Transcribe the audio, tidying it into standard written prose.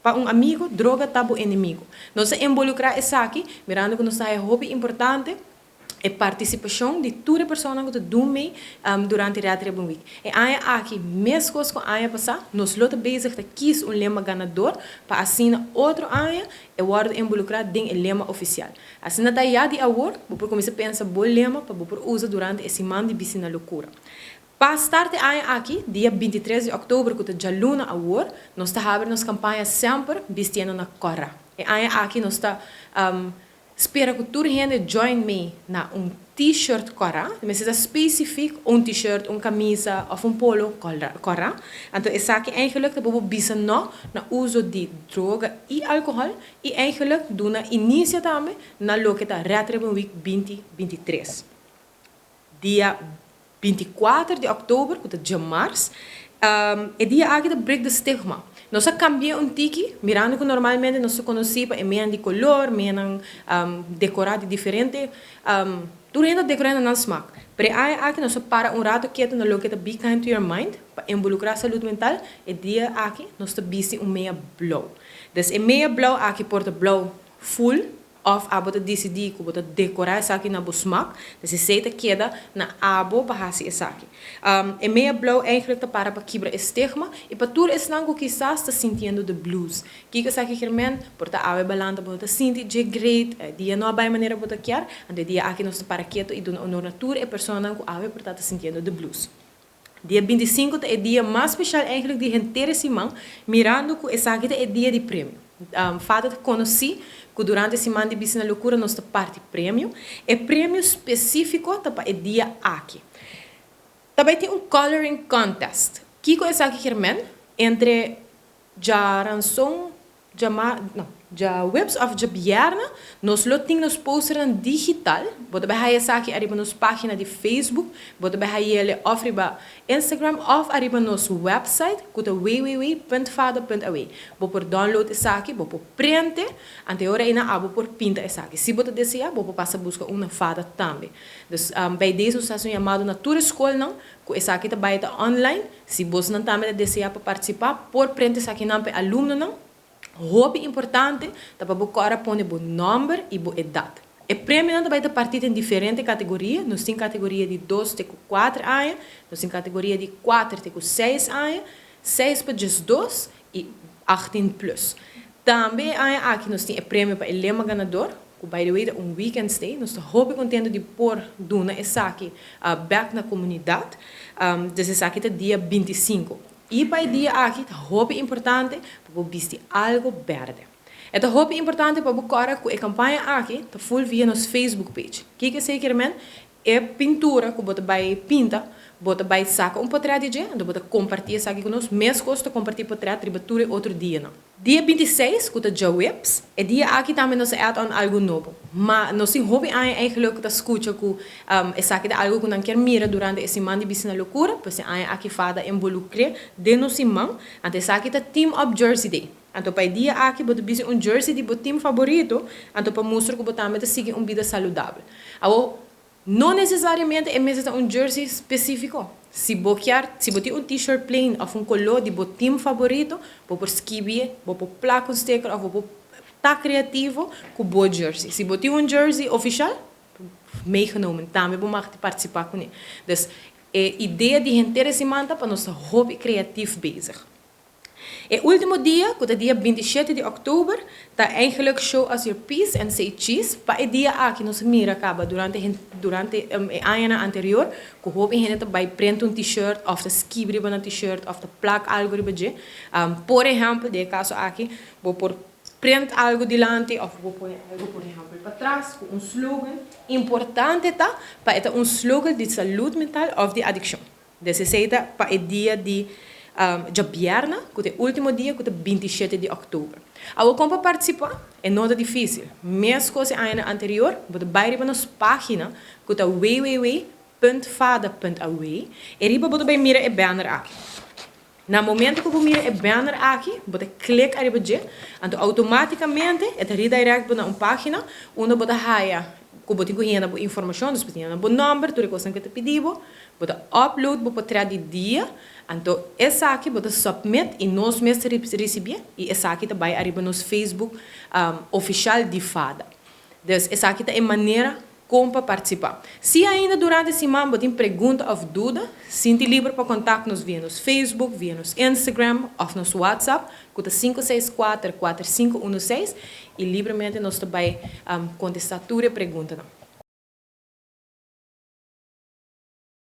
Pa un amigo, droga ta bo enemigo. Nos a involucra esaki, mirando cu nos ta hopi importante e participacion di tur persona cu ta doen mee durante Red Ribbon Week. E aña aki, mescos cu aña pasa, nos lo ta bezig ta kies un lema ganador pa asina otro aña e wordo involucra den e lema oficial. Asina ta ya di awor, bo por cuminsa pensa bo lema pa bo por usa durante e siman di Bisti na Locura. Pa start e aña aki, dia 23 di october, cu ta dialuna awor, nos ta habri nos campaña Semper Bistiendo na Cora. E aña aki nos ta spera cu tur hende join me na un t-shirt cora, mester ta specific un t-shirt, un camisa of un polo cora. Anto esaki eigenlijk ta pa bisa no na uso di droga y alcohol y eigenlijk duna inicio tambe na loke ta Red Ribbon Week 2023. Dia 24 di october, cu ta diamars, e dia aki ta Break the Stigma. Nos a cambia un tiki, mirando cu normalmente nos conoce pa e di color, menan decora di diferente, tur hende decora na nan smaak. Pero aki nos a para un rato keto na loke ta Be Kind to Your Mind, pa involucra salud mental, e dia aki nos ta bisti un mea blauw. Dus e mea blauw aki por ta blauw full, of abo ta decidi cu bo ta decora esaki na bo smaak, dus esey ta keda na abo pa hasi esaki. E mea blauw eigenlijk ta para pa kibra e stigma y pa tur esnan cu kisas ta sintiendo the blues. Kiko esaki kiermen, por ta awe bo a lanta bo ta sinti je great, dia no a bay manera bo ta kier, anto e dia aki nos ta para keto y duna honor na tur e personanan cu awe por ta sintiendo the blues. Dia 25 ta e dia mas special eigenlijk di henter siman, mirando cu esaki ta e dia di premio. FADA ta conoci cu durante siman di Bisti na Locura nos ta parti premio. E premio specifico ta pa e dia aki. Tambe tin un coloring contest. Kiko esaki kiermen? Entre diaranson, diama, no, diahuebs of diabierna, nos lo tin nos posternan digital. Bo ta bay haya esaki ariba nos pagina di Facebook, bo ta bay hayele of riba Instagram of ariba nos website, cu ta www.fada.aw. Bo por download esaki, bo por print, anto ora ey abo por pinta esaki. Si bo ta desea, bo por pasa busca un na FADA tambe. Dus bij deze nos ta un yamado na tur scolnan, cu esaki ta bay ta online. Si bo nan tambe desea pa participa, por print esaki nan pa alumnonan. Hopi importante, ta pa bo corda pone bo nomber y bo edad. E premio nan ta bay ta parti den diferente categoria. Nos tin categoria di 2 te 4 aña, nos tin categoria di 4 te 6 aña, 6 pa 12 y 18 plus. Tambe aña aki nos tin e premio pa e lema ganador, cu, by the way, un weekend stay. Nos ta hopi contento di por duna esaki back na comunidad. Dus esaki ta dia 25. Y pa e dia aki, ta hopi importante pa bisti algo berde. E ta hopi importante pa bo corda cu e campaña aki ta full via nos Facebook page. Kiko esey kiermen? E pintura cu bo ta bay pinta, bo ta bay saca un portret di dje, anto bo ta comparti esaki cu nos, mescos ta comparti portret riba tur e otro dianan. Dia 26, cu ta diahuebs, e dia aki tambe nos add on algo nobo. Ma nos tin hopi aña eigenlijk ta scucha cu esaki ta algo cu nan kier mira durante e siman di Bisti na Locura, pues e aña aki FADA involucre den nos siman, anto esaki ta Team Up Jersey Day. Anto pa e dia aki bo ta bisti un jersey di bo team favorito, anto pa mustra cu bo tambe ta sigui un bida saludabel. Awo, no necesariamente e mester ta un jersey specifico. Si bo kier, si bo tin un t-shirt plain of un color di bo team favorito, bo por skibi, bo por plak un sticker of bo por ta creativo cu bo jersey. Si bo tin un jersey oficial, meegenomen, tambe bo mag participa cu ne. Dus e idea di henter siman ta pa nos ta hopi creatief bezig. E ultimo dia, cu ta dia 27 di october, ta eigenlijk Show Us Your Peace and Say Cheese. Pa e dia aki nos a mira caba durante e aña anterior, cu hopi hende ta bay print un t-shirt of ta skibi riba un t-shirt of ta plak algo riba dje. Por ehempel, den e caso aki, bo por print algo dilanti of bo por algo, por ehempel, patras cu un slogan. Importante ta pa e ta un slogan di salud mental of di adiccion. Dus esey ta pa e dia di diabierna, cu ta e ultimo dia, cu ta 27 di october. Awo, con pa participa? E no ta dificil. Mescos e aña anterior, bo ta bay riba nos pagina, cu ta www.fada.aw, y riba bo ta bay mira e banner aki. Na momento cu bo mira e banner aki, bo ta click ariba dje, anto automaticamente e ta redirect na un pagina unda bo ta haya Ku bo tin ku yena bo informashon, dus bo tin yena bo nòmber, tur e kosnan ku e ta pidi bo, bo ta upload bo potrèt di dia, anto esaki bo ta submit i nos mes ta risibié i esaki ta bai ariba nos Facebook ofishal di FADA. Dus esaki ta e manera kon pa partisipá. Si ainda durante siman bo tin pregunta òf duda, sinti liber pa kontak nos via nos Facebook, via nos Instagram òf nos WhatsApp ku ta 564 4516 i libremente nos ta bai kontestá tur e preguntanan.